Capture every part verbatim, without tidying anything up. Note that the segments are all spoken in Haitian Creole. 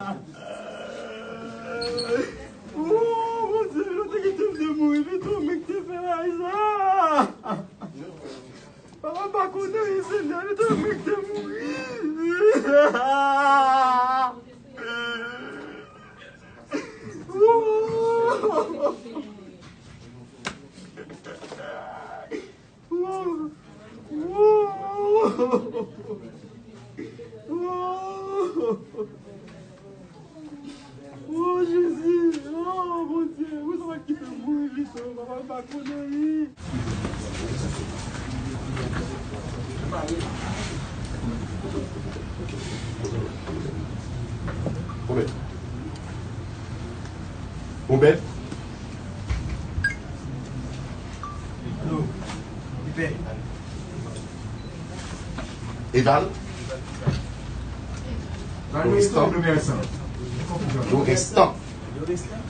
Oh, Bondye, nou te kite m te mouri pito, men ki te fè bagay sa. Papa pa konnen, Senyè, pito, men ki te mouri. Oh. Wow! Wow! Wow! Oh, Jezi! Oh, Bondye! Ou sa pa kite m mouri pito, papa, m pa konnen. Obed. Obed. Eval. Doristan. Doristan.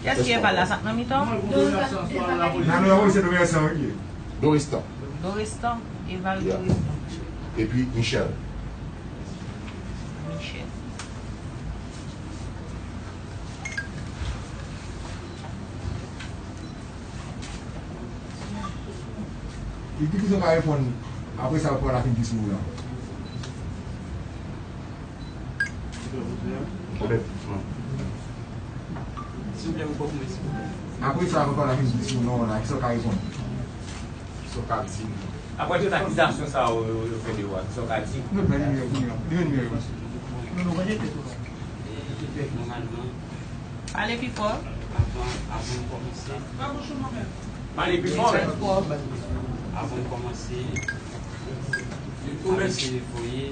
Kiyès ki Eval la? Sa k nan mitan w? Doristan. Eval Doristan. Doristan. Epi Michel. Michel. Epi ki sa w ka reponn apre sa, papa la fin di sou ou la? Silvouplè, ou pran pou mwen, silvouplè. Apre sa, papa la fin di sou ou la, ki sa w ka reponn? Ki sa w ka di? Apre tout akizasyon sa yo, yo, yo fè de ou a, ki sa w ka di? Nou pran nimewo, nimewo, nimewo. Nòmalman, pale pi fò. Avan, avan n kòmanse. Pale pi fò, men. Avan n kòmanse, nou eseye voye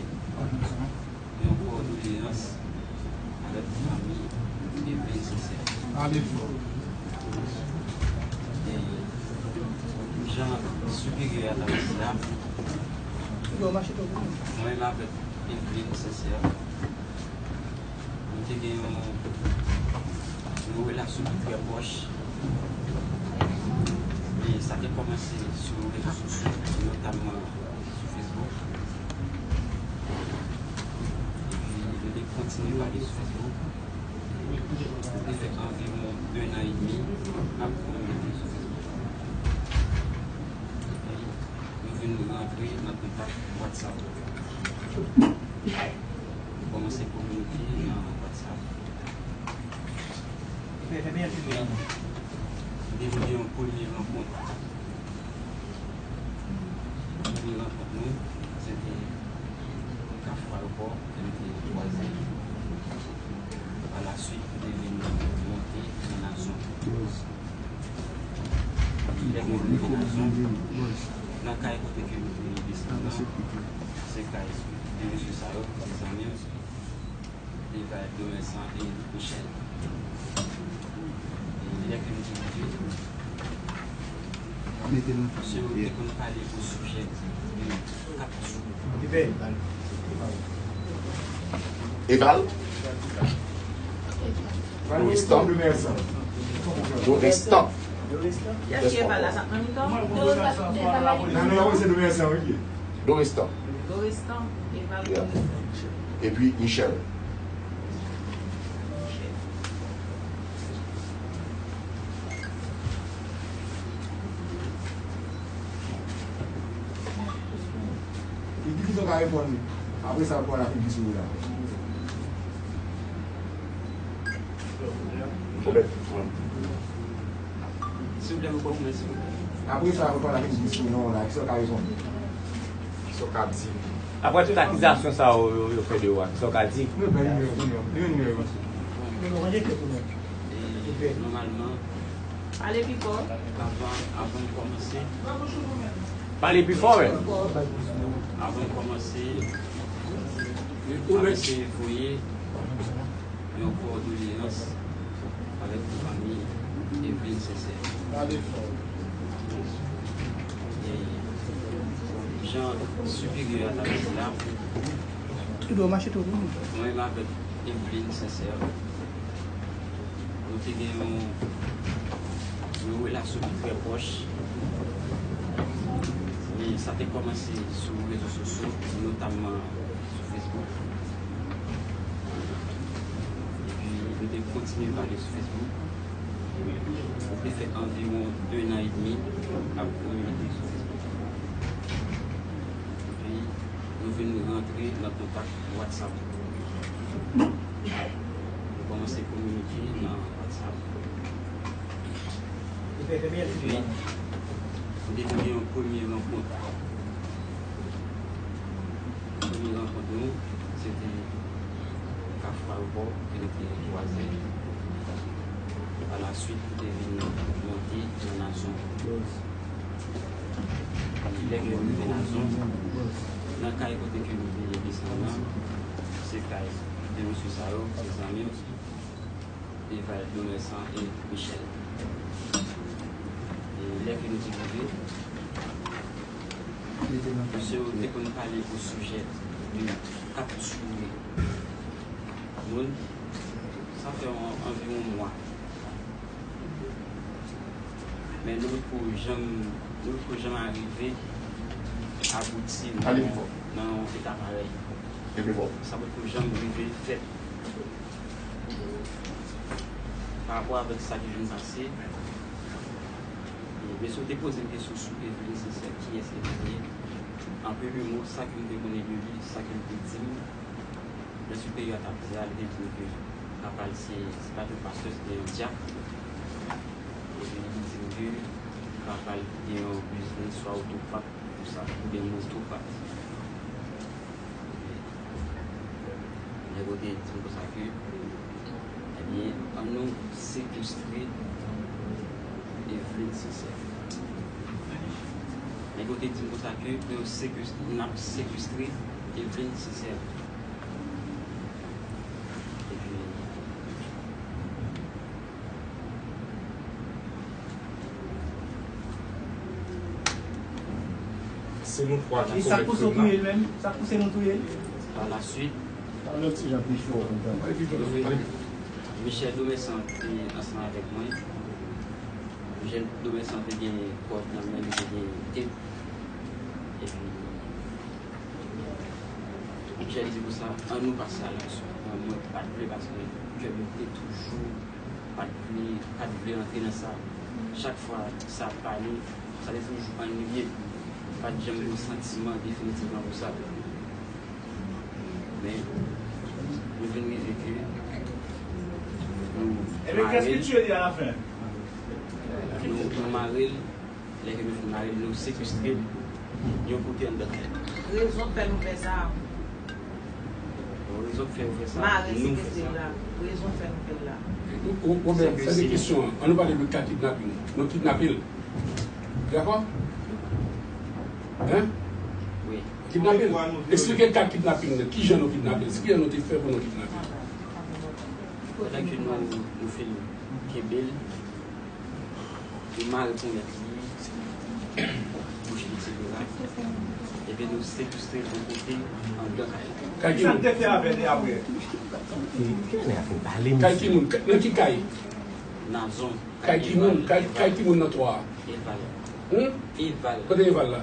yon kòdoleyans avèk fanmi Evelyn Sincère. Pale fò. E jan siperyè a ta pase a, mwen menm avèk Evelyn Sincère, nou te gen yon, yon relasyon ki trè pwòch. E sa te kòmanse sou rezo sosyo, notamman sou Facebook. Epi, nou te kontinye pale sou Facebook. Nou te fè anviwon de an edmi n ap kominike sou Facebook. Epi, nou vin rantre nan kontak WhatsApp. Nou kòmanse kominike nan WhatsApp. Epi, nou te vin gen yon premye rankont. Premye rankont nou, se te Kafou Ayewopò, ke nou te kwaze. Pa la swit, nou te vin monte nan Nazon. Lè ke nou rive Nazon, nan kay kote ke nou te desann nan, se kay de mesye sa yo, se zanmi m. Li va èt Doresan e Michel. Lè ke nou te rive, se yo ki te konn pale pou sijè de kat jou. Eval. Doristan. Doristan. Kiyès ki Eval la? Sa k nan mitan w? Nan, nan, se Doristan, wi. Doristan. Doristan. Eval Doristan. Epi Michel. Epi ki sa w ka reponn apre sa, pou la fin di sou ou la? Silvouplè, mwen konn mwen, silvouplè. Apre sa, papa la fin di sou non la, ki sa w ka reponn? Ki sa w ka di? Apre tout akizasyon sa yo, yo, yo fè de ou a, ki sa w ka di? Nou bay nimewo, nimewo, nimewo. Nòmalman, pale pi fò. Avan, avan n kòmanse. Pale pi fò, wè. Avan n kòmanse, nou eseye voye yon kòdoleyans avèk fanmi Evelyn Sincère. E jan siperyè a ta pase a, mwen menm avèk Evelyn Sincère, nou te gen yon, yon relasyon ki trè pwòch. E sa te kòmanse sou rezo sosyo, notamman sou Facebook. Epi, Kontinye pale sou Facebook. Ou te fè anviwon en an edmi ap kominike sou Facebook. Epi, nou vin rantre nan kontak WhatsApp. Nou kòmanse kominike nan WhatsApp. Epi, nou te gen yon premye rankont. Premye rankont nou, se te Kafou Ayewopò, ki rete twazè. Pa la swit, nou te vin monte nan Nazon. Lè ke nou rive Nazon, nan kay kote ke nou te desann nan, se kay de mesye sa yo, se zanmi m. Eval, Domersan e Michel. E lè ke nou te rive, mesye yo te konn pale o sijè de kaptire moun. Sa fè yon, anviwon mwa. Men nou potko janm, nou potko janm arive abouti nan, nan yon eta parèy. Sa potko janm rive fèt. Pa rapò avèk sa ki vin pase, e, mesye yo te poze m kesyon sou Eveline Sincère, kiyès Eveline ye. An pil de mo, sa ke m te konnen de li, sa ke l te di m, lè siperyè a t ap di a, li te di m ke papa l se, se pa t yon pastè, se te yon dyak. Epi li te di m ke papa l te gen yon biznis swa otopat, konsa, oubyen motopat. Nèg yo te di m konsa ke, ebyen, ann nou sekestre Eveline Sincère. Nèg yo te di m konsa ke pou yo sekestre, n ap sekestre Eveline Sincère. Epi, Se nou twa ki komèt krim nan. E sa k pouse w touye l menm? Sa k pouse nou touye l? Pa la swit, Pale yon ti jan pi fò kontan. Michel Domersan te ansanm avèk mwen. Michel Domersan te gen kòd nan men li, te gen tep. Epi, Michel di konsa, ann nou pase a laksyon. Mwen, mwen pa t vle paske kè m te toujou pa t vle, pa t vle rantre nan sa. Chak fwa sa ap pale, sa te toujou anniye. Pa t janm gen yon santiman definitivman pou sa. Men, nou vin rive ke nou mare l. Nou, nou mare l. Lè ke nou fin mare l, nou sekestre l yon kote anndan kay la. Rezon k fè nou fè sa. Bon, rezon k fè nou fè sa, nou fè sa. Mare, sekestre l la. Rezon k fè nou fè l la. Ou, ou, Robert, sa se kesyon an. Ann nou pale de ka kidnaping. Nou kidnape l. Dakò? Hein? Wi. Kidnape l. Eksplike ka kidnaping nan. Kijan nou kidnape l? Kijan nou te fè pou nou kidnape l? Pandan ke nou, nou fin kenbe l, nou mare ponyèt li, bouch li, etsetera. Epi nou sekestre l yon kote anndan kay la. Kay ki moun? Kisa n te fè avè l apre? Kay ki moun? Nan ki kay? Nazon. Kay ki moun? Kay, kay ki moun nan twa a? Eval. Hmm? Eval. Kote Eval la?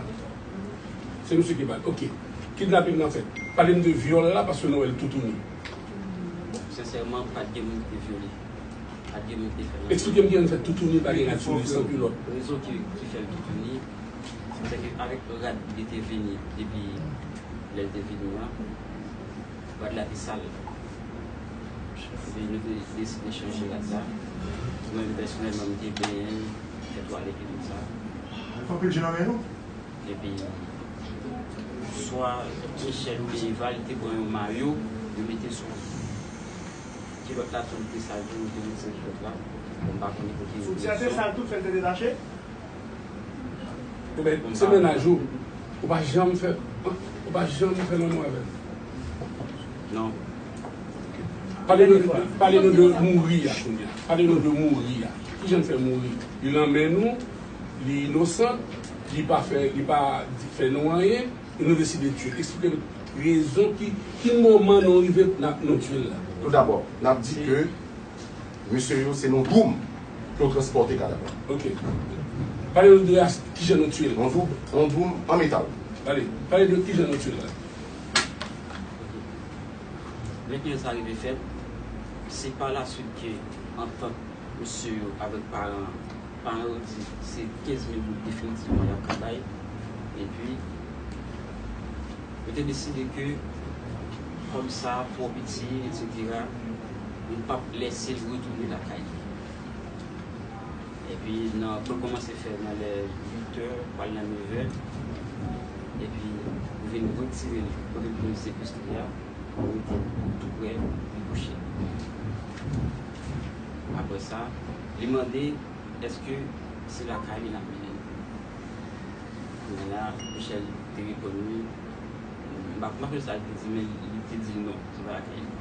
Se misye ki Eval. Ok. Kidnaping nan fèt. Pale m de vyòl la, paske nou wè l toutouni. Bon, sensèman, pa t gen moun ki te vyole. Pa t gen moun ki te fè l anyen. Eksplike m kijan l fè toutouni, pa gen rad sou li, san kilòt. Rezon ki, ki fè l toutouni, se ke avèk rad li te vini depi lè l te vini an, rad la te sal. Epi nou te deside chanje rad la. Mwen menm pèsonèlman, m te benyen l, fè twalèt li, tout sa. Fè anpil je nan men nou. Epi, swa Michel oubyen Eval te pran yon mayo, yo mete sou kilòt la, tou li te sal tou, yo te retire kilòt la. Bon, m pa konnen pou ki rezon. Soutyen an te sal tou, fè l te detache? Oubyen, se mennaj ou, ou pa janm fè, ou pa janm fè lanmou avè l? Non. Pale nou, pale nou de mouri a kounye a. Pale nou de mouri a. Kijan l fè mouri? Li nan men nou, li inosan, li pa fè, li pa fè nou anyen, e nou deside tiye l. Eksplike nou rezon ki, ki moman nou rive n ap, nou tiye l la. Toudabò, n ap di ke mesye yo, se nan yon dwoum ke yo transpòte kadav la. Ok. Pale nou de as-, kijan nou tiye l. Yon dwoum, yon dwoum an metal. Pale, pale de kijan nou tiye l la. Lè ke sa rive fèt, Se pa laswit ke antant mesye yo avèk paran, paran yo di se kenz mil goud definitivman y ap ka bay. Epi, yo te deside ke kòb sa twò piti, etsetera, yo p ap lèse l retounen lakay li. Epi, nan, pou l kòmanse fè nan lè uit è, pral nan nèf è. Epi, yo vin retire l kote l te sekestre a, pou l rete tou prè, li kouche. Apre sa, li mande èske se lakay li n ap mennen l. Kounye a la, Michel te reponn li, m pa, m pa sonje sa li te di, men li te di l non, se pa lakay li.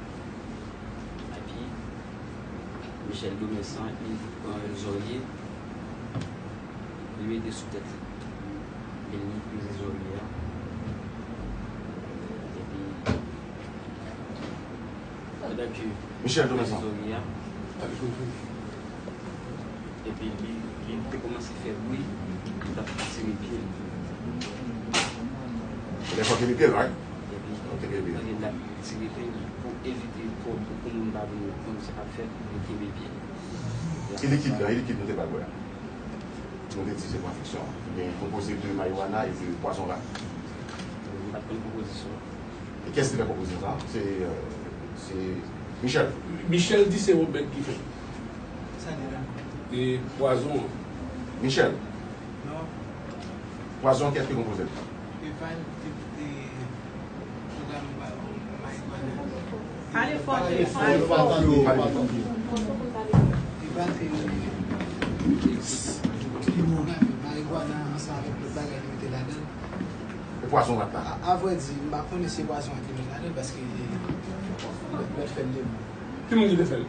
Epi, Michel Domensan, li pran zòrye, li mete sou tèt li. Epi li peze zòrye a. Epi, pandan ke Michel Domensan. Zòrye a, epi li, li te kòmanse fè bri, li t ap tire pye l. Telefòn kenbe pye l, right? Epi, ok, kenbe pye l. Pandan l ap tire pye l, pou evite pou, pou moun pa vin konn sa k ap fèt, li kenbe pye l. E likid la, e likid nou te ba l bwè a? Nou te di se pou enfeksyon. Li gen konpoze de marijuana epi pwazon rat. Li pa t konn konpozisyon. E kiyès ki fè konpozisyon sa? Se, euh, se Michel. Michel di se Robert ki fè. Sa li la? E pwazon an. Michel. Non. Pwazon an, kiyès ki konpoze l? Eval, e, e, pwogram ma-, marijuana. Pale fò, pale fò. Pale fò. Eval, e, pwogram marijuana ansanm avèk lòt bagay li mete ladan l. E pwazon rat la? A, avrèdi, m pa konnen si se pwazon an ki met ladan l, paske, e, lòt, lòt fè l de bò. Ki moun ki te fè l? E,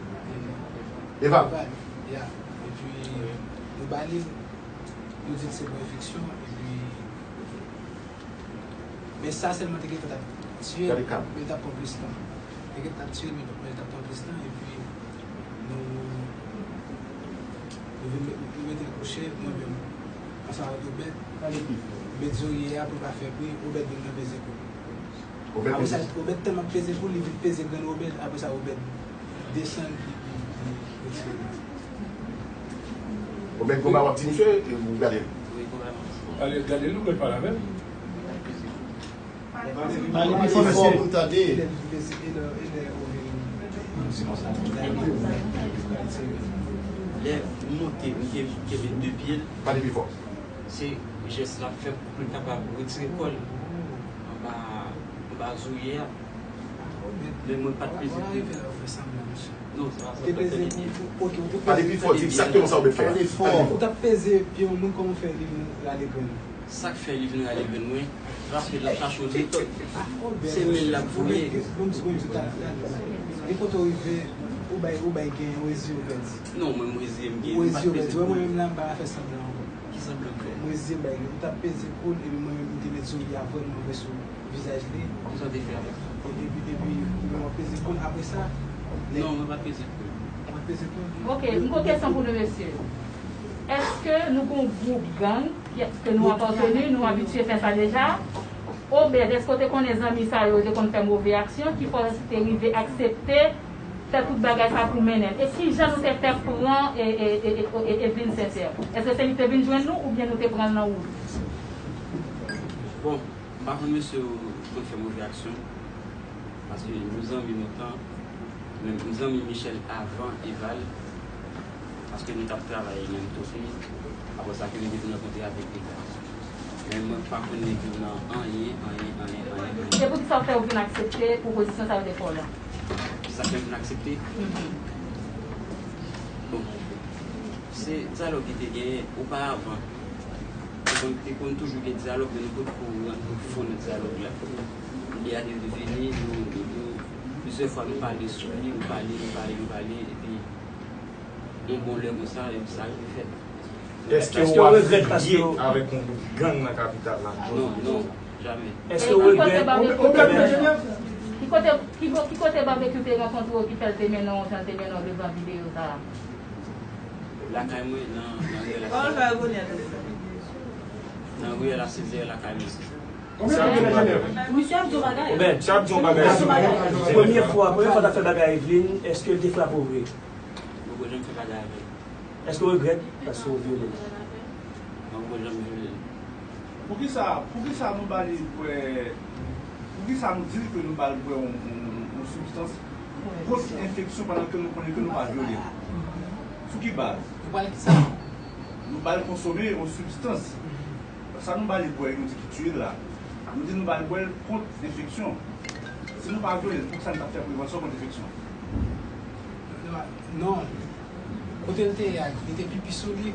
Eval. Eval, ya. Epi, yo ba li l, yo di l se pou enfeksyon, epi, men sa sèlman te gentan t ap tiye l, men l t ap pran plis tan. Te gentan t ap tiye l, men, men l t ap pran plis tan, epi, nou, nou vin met, nou mete l kouche, mwen menm, ansanm avèk Obèd, nou met zòrye a pou l pa fè bri, Obèd vin nan peze kou l. Apre sa, Obèd tèlman peze kou l, li vin peze grenn Obèd, apre sa, Obèd desann, li, li, li retire l. Obèd Goba w ap di misye, e ou gade l? Wi, Goba. Ale, gade l, ou mèt pale avè l. Pale pi fò, mesye. Lè m monte, m te kenbe de pye l. Pale pi fò. Se jès l ap fè pou l kapab retire kò l anba, anba zòrye a. Men mwen pa t peze pye l. Non, se pa sa, mwen pa t peze pye l. Pale pi fò, di egzakteman sa w vle fè. Pale fò. Ou t ap peze pye yon moun, kòman w fè li vin rale grenn ou? Sa k fè li vin rale grenn mwen, paske l ap chache yon metòd. Se men l ap voye. Bon, bon, bon, tout à fait. E kote w rive, ou bay, ou bay gen, ou reziye, ou pèdi. Non, mwen, m reziye, m gen, m pa t peze pye l. Ou reziye, ou pèdi. Wè, mwen menm la, m pa ka fè sanblan ankò. Ki sanblan m fè? M reziye, m bay gen. M t ap peze kou l, epi mwen menm, m te met zòrye a vrèman vre sou vizaj li. Kisa w te fè avè l? Epi, epi, mwen peze kou l. Apre sa, lè... Non, mwen pa t peze kou l. Ou pa t peze kou l? Ok, m gon kesyon pou nou, mesye. Èske nou gon gwoup gang ki, ke nou apateni, nou abitye fè sa deja? Obèd, èske w te konnen zanmi sa yo te konn fè move aksyon ki fè w te rive aksepte fè tout bagay sa pou mennen l? E kijan nou te fè pran e, e, e, e, e, Evelyne Sincère? Èske se li te vin jwenn nou oubyen nou te pran l nan wout? Bon, m pa konn mesye yo konn fè move aksyon, paske nou zanmi lontan, men m zanmi Michel avan Eval, paske nou t ap travay menm kote, apre sa ke nou te vin rankontre avèk Eval. Men mwen pa konn nèg yo nan anyen, anyen, anyen, anyen, anyen. E poukisa w fè w vin aksepte pwopozisyon sa yo te fè w la? Sa fè m vin aksepte? Mhm. Bon, se dyalòg ki te genyen oparavan. Te konn, te konn toujou gen dyalòg, men nou potko rantre nan fon nan dyalòg la. Li a te vini, nou, nou, nou, plizyè fwa nou pale sou li, nou pale, nou pale, nou pale, epi yon bon lè konsa, epi sa rive fèt. Èske w afilye avèk yon gwoup gang nan kapital la? Non, non, jamè. Èske w regrèt? Ki kote, ki, ki kote Babekyou te rankontre w ki fè l te mennen w jan l te mennen w devan videyo sa a? Lakay mwen, nan, nan riyèl Asezè. Nan riyèl Asezè, lakay mwen. Misye ap di yon bagay. Obed, misye ap di yon bagay. Premye fwa, premye fwa w t ap fè bagay Eveline, èske l te frape w vre? Mwen poko janm fè bagay avè l. Èske w regrèt paske w vyole l? Mwen poko janm vyole l. Poukisa, poukisa nou ba li bwè, poukisa nou di li ke nou ba l bwè yon, yon, yon sibstans kont enfeksyon pandan ke nou konnen ke nou pa vyole l? Sou ki baz? Nou ba l kisa? Nou ba l konsome yon sibstans. Sa nou ba li bwè, nou di ki tiye l la. Nou di nou ba l bwè l kont enfeksyon. Si nou pa vyole l, poukisa nou t ap fè prevansyon kont enfeksyon? Non. Kote l te ye a, li te pipi sou li.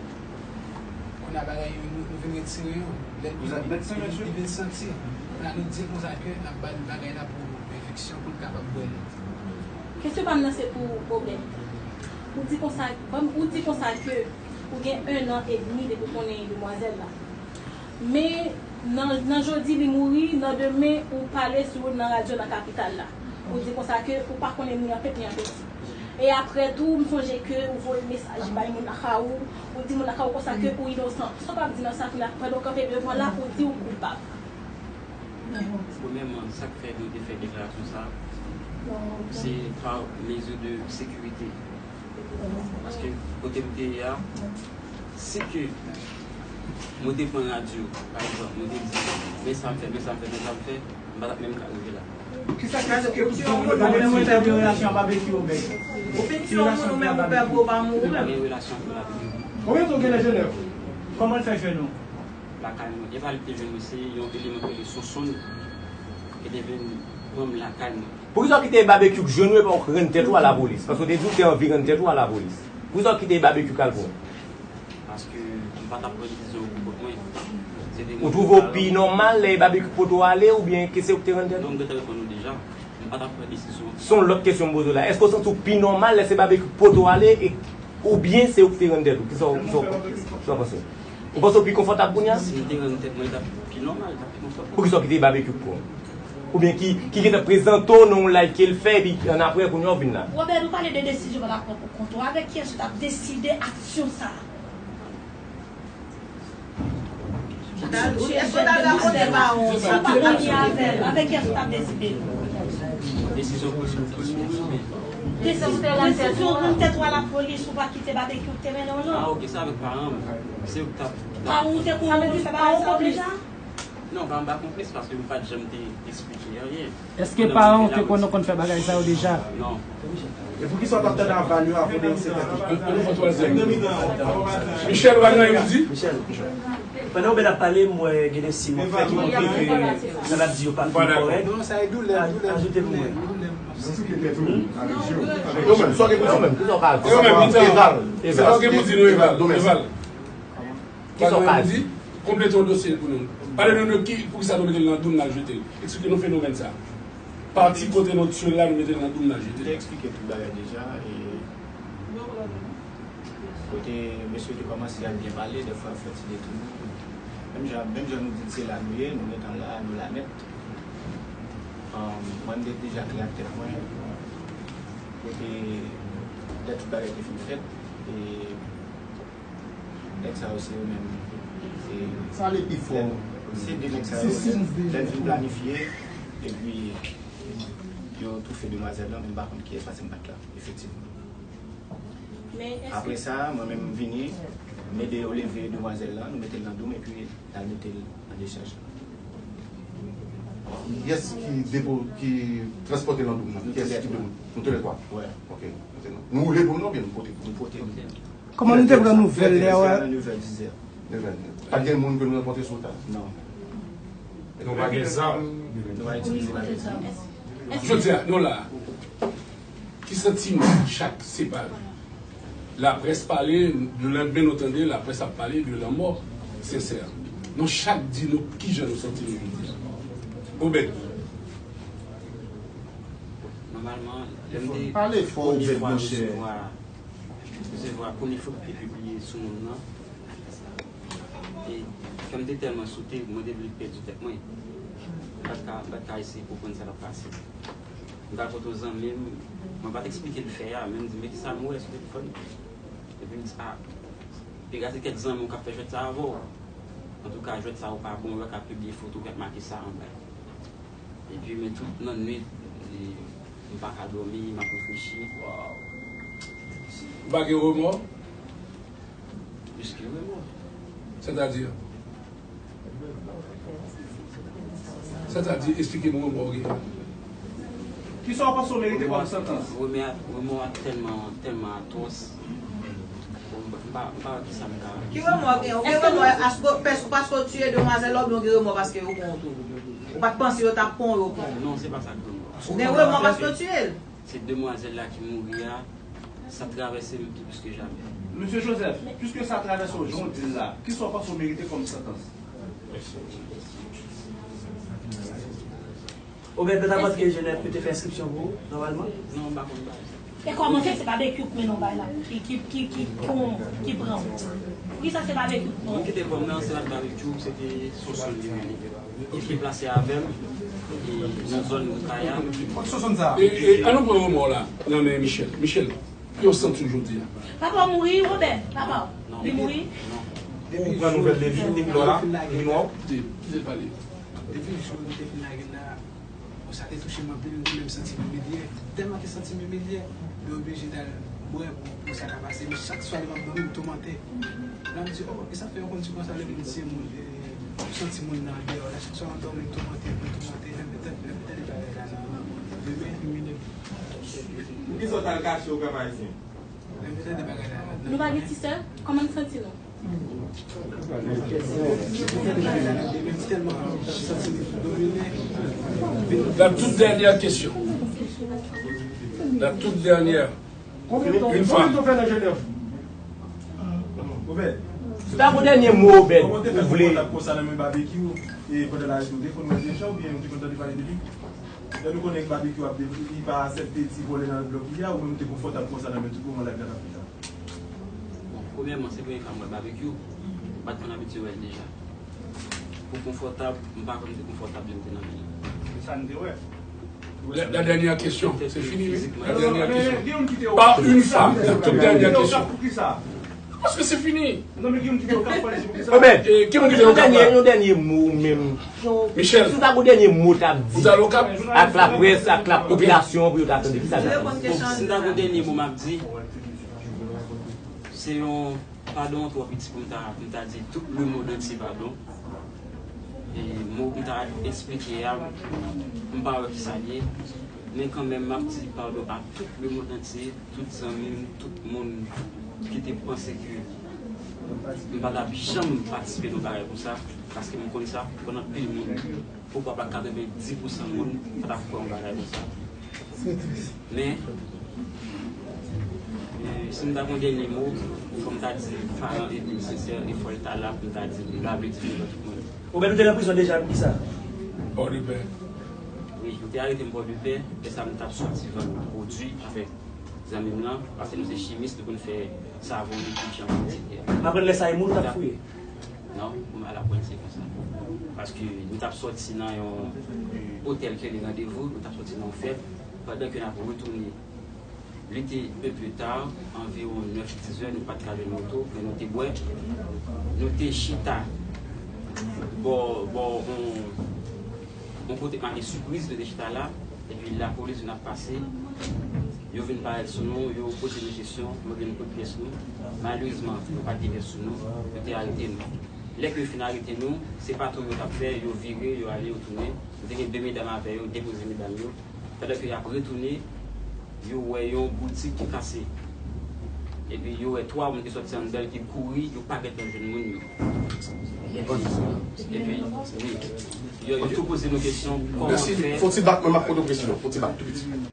Kounye a bagay yo, nou, nou vin retire yo. Lè l pipi, li, li vin santi. Kounye a nou di l konsa ke n ap ba l bagay la pou enfeksyon, pou l kapab bwè l. Kesyon pa m nan se pou Obed. Ou di konsa, ban m, ou di konsa ke ou gen en an edmi depi w konnen demwazèl la. Men nan, nan jodi li mouri, nan demen ou pale sou yo nan radyo nan kapital la. Ou di konsa ke ou pa konnen ni an pèp ni an pèti. E apre tou, m sonje ke ou voye mesaj bay moun lakay ou, ou di moun lakay ou konsa ke ou inosan. Sa w p ap di nan sa kounye a, pandan w kanpe devan la, ou di ou koupab. Premyèman, sa k fè nou te fè deklarasyon sa a, se pa mezi de sekirite. Paske kote m te ye a, si ke mwen te pran radyo, pa egzanp, mwen te di, men sa m fè, men sa m fè, men sa m fè, m pa t ap menm ka rive la. Kisa k esplike pou mwen mwen fè yon relasyon ak Babekyou, Obed? Ou fin si yon moun ou menm ou pè pou ou pa mouri menm. Gen relasyon pou Babekyou. Konbyen tan w gen nan Jenèv? Kòman l fè jwenn ou? Lakay mwen. E pa li ki te jwenn mwen, se yon eleman ki rele Sonsonn ki te vin pran m lakay mwen. Poukisa w kite Babekyou k jwenn ou epi w rann tèt ou a lapolis? Paske w te di w te anvi rann tèt ou a lapolis. Poukisa w kite Babekyou k al pran w? Paske m pa t ap pran desizyon pou kont mwen. Se te mwen ki te... Ou twouve w pi nòmal lè e Babekyou k pote w ale oubyen ke se ou ki te rann tèt ou? Non, m gentan reponn ou deja. M pa t ap pran desizyon. Se yon lòt kesyon m poze w la. Èske w santi w pi nòmal lè se Babekyou k pote w ale e, oubyen se ou ki te rann tèt ou? Kisa w, kisa w, kisa w panse? Ou panse w pi konfòtab kounye a? Si m te rann tèt mwen, li t ap pi nòmal, li t ap pi konfòtab. Poukisa w kite Babekyou k pran w? Oubyen ki, ki gentan prezante w nan yon live ke l fè, epi annapre, kounye a w vin la? Robert, ou pale de desizyon w t ap pran pou kont ou. Avèk kiyès ou t ap deside aksyon sa a? Èske w ta, èske w ta rakonte paran w sa? Ou pa konn li avè l. Avèk kiyès ou t ap deside? Desizyon pou sou, pou sou, pou sou. Desizyon, desizyon rann tèt ou a lapolis, ou pa kite Babekyou te mennen w, non? Ah, ok, se avèk paran m. Se yo ki t ap, ki t ap... Paran w te konn fè bagay sa yo deja? Non, pa anba konplis, paske m pa t janm te eksplike anyen. Èske paran w te konn, konn fè bagay sa yo deja? Non. E poukisa w t ap tande aval yo avan w denonse tèt ou? Michel, ou pa gen anyen pou di? Michel, pandan Obed ap pale, m wè gen de siy m ap fè ki montre ke sa l ap di yo pa fin kòrèk. Ajoute pou mwen. Yo menm, sa w gen pou di? Yo menm, kisa w ka di? Eval. Eval. Sa w gen pou di nou, Eval? Eval. Kisa w ka di? Konplete yon dosye pou nou. Pale nou de ki, poukisa nou mete l nan dou, n al jete l. Eksplike nou fenomèn sa. Pati kote nou tire l la, nou mete l nan dou, n al jete l. Te eksplike tout bagay deja, e kote mesye te kòmanse ap byen pale, dèfwa fè ti detounen. Menm jan, menm jan nou di l se la nou ye, nou gentan la, nou la nèt. Mwen, m te deja klè ak tèt mwen, kote lè tout bagay te fin fèt, e nèg sa yo se yo menm. Se, sa ale pi fò. Se de nèg sa yo, lè n fin planifye, epi yo toufe demwazèl lan, men m pa konn kiyès, paske m pa t la, efektivman. Apre sa, mwen menm, m vini, m ede yo leve demwazèl lan, nou mete l nan dou m, epi n al mete l nan dechaj la. Kiyès ki depo, ki transpòte l nan dou m nan? Kiyès ki depo? Nou toulètwa? Wi. Ok. Nou woule dou m nan oubyen nou pote? Nou pote dou m nan. Kòman nou te pran nouvèl lè a? Nan nevè, dizè. Nevè. Pa t gen moun ke nou rankontre sou wout la? Non. Nou pa gen zam. Nou pa itilize, pa gen zam. Jodi a, nou la. Ki santiman chak se pa nou? Laprès pale, lelandmen nou tande laprès ap pale de lanmò Sensè. Nou chak di nou kijan nou santi nou jodi a. Obed. Nòmalman, lè m te... Pale fò, Obed, monchè. Resevwa, resevwa premye foto ki te pibliye sou moun nan. E kè m te tèlman sote, mwen te vle pèdi tèt mwen. M pa t ka, m pa t ka eseye konprann sa k ap pase. M t al kote yon zanmi m, mwen pa t eksplike l fè a, men m di, "Mete sa m wè sou telefòn." Epi m di, "A, piga se kèk zanmi w k ap fè jwèt sa avè w." Antouka, jwèt sa yo pa bon, yo ka pibliye foto, yo ka make sa anba. Epi, men tout nan nwit, e, m pa ka dòmi, m ap reflechi. Ou pa gen remò? Plis ke remò. Sètadi? Sètadi, esplike m remò w gen la. Kisa w panse w merite kòm santans? Remò a, remò a tèlman, tèlman atwòs. Bon, m pa, m pa wè kisa m ka. Ki remò w gen? Ou gen remò paske, paske, paske w tiye demwazèl la oubyen w gen remò paske yo pran w tou? Ou pa t panse yo t ap pran w, yo pran w? Non, se pa sa k remò. Ou gen remò paske w tiye l? Se demwazèl la ki mouri a, sa travèse m pi plis ke jamè. Mesye Joseph, piske sa travèse w jan w di l la, kisa w panse w merite kòm santans? Obed, Tata Patrick Genève, yo te fè enskripsyon pou ou, nòmalman? Non, m pa konn bagay sa. E kòman fè se Babekyou k mennen w bay la, ki, ki, ki, ki, ki, ki pran w? Poukisa se Babekyou k pran w? Moun ki te pran m nan, se pa t Babekyou, se te Sonson li menm. Li te plase avè m, e, nan zòn Wout Kaya. E, e, an nou pran remò w la nan men Michel. Michel, ki w santi w jodi a? Papa w mouri, Obed, papa w. Non. Li mouri? Non. Ou pran nouvèl de li, li lò la, li mò? Di, di pale. Depi jou li te fin lage l la, bon, sa te touche m anpil, mwen menm santi m imilye. Tèlman te santi m imilye, mwen oblije t al bwè pou, pou sa ta pase. Men chak swa lè m ap dòmi, m toumante. La, m di, oh, e sa fè yo konn di konsa, lè moun tiye moun, e, ou santi moun nan andeyò la, chak swa m ap dòmi, m toumante, m toumante, lè m tande, lè m tande bagay la nan, nan demen. Poukisa w t al kache w, Pèp Ayisyen? Lè m tande bagay la nan, nan demen. Nou pa gen ti sè? Kòman n santi nou? La toute dernière question. La toute dernière. Une femme. Obed. Si ta gon dènye mo, Obed, kòman w te fè ou vle konfòtab konsa nan men Babekyou, e pandan l arete w, te konn wè l deja oubyen ou te konn tande pale de li? Lè nou konnen Babekyou ap de-, li pa aksepte ti vòlè nan blòk li a, ou menm ou te konfòtab konsa nan men tout moman live la t ap fèt la? Bon, premyèman, se premye fwa m wè Babekyou. M pa t konn abitye wè l deja. Pou konfòtab, m pa konn te konfòtab lè m te nan men l. Se sa n te wè. La, la dernière question, c'est fini, oui. La dernière question. Par une femme, la toute dernière question. Paske se fini. Obed, ki moun ki te yon dènye, yon dènye mo ou menm? Michel. Si w ta gon dènye mo w t ap di ak laprès, ak lapopilasyon pou yo ta tande, ki sa l t ap di? Si m ta gon dènye mo m ap di, se yon padon twò piti pou m ta, pou m ta di tout lemonn antye padon. E mo pou m ta eksplike a, m pa wè kisa l ye. Men kanmenm, m ap di padon a tout lemonn antye, tout zanmi m, tout moun ki te panse ke m pa t ap janm patisipe nan bagay konsa, paske m konn sa, m konn anpil moun, poukwa pa katrevenndis pousan moun pa t ap kwè yon bagay konsa. Men, e, si m ta gon dènye mo, fò m ta di paran Edwin Sincère, e fò l ta la pou m ta di l, m ta vle di l devan tout moun. Obed, ou te nan prizon deja, poukisa? Pòdepè. Wi, yo te arete m Pòdepè, lè sa a m t ap sòti vann pwodui avèk zanmi m lan, paske nou se chimis, nou konn fè savon, likid, chanpay, etsetera. Apre lè sa a, e moun ou t ap fouye? Non, mwen pa la pwen se konsa. Paske nou t ap sòti nan yon otèl ki rele Randevou, nou t ap sòti nan yon fèt, pandan ke n ap retounen. Li te un peu tard, anviwon nèf, dis zè, nou pa t ka jwenn moto, men nou te bwè. Nou te chita bò, bò, yon, yon kote k make sipriz, nou te chita la, epi lapolis vin ap pase, yo vin parèt sou nou, yo poze nou kesyon, yo vin pot pyès nou. Malerezman, nou pa t gen pyès sou nou, yo te arete nou. Lè ke yo fin arete nou, se patwouy yo t ap fè, yo vire, yo ale, yo tounen. Nou te gen de medam avè yo, depoze medam yo. Pandan ke y ap retounen, yo wè yon boutik ki kase. Epi yo wè twa moun ki sòti anndan l ki kouri, yo pa gentan jwenn moun yo. Epi, wi, yo, yo tou poze nou kesyon, kòman fè. Fè yon ti bak, mwen m ap poze w kesyon, fè yon ti bak tou piti.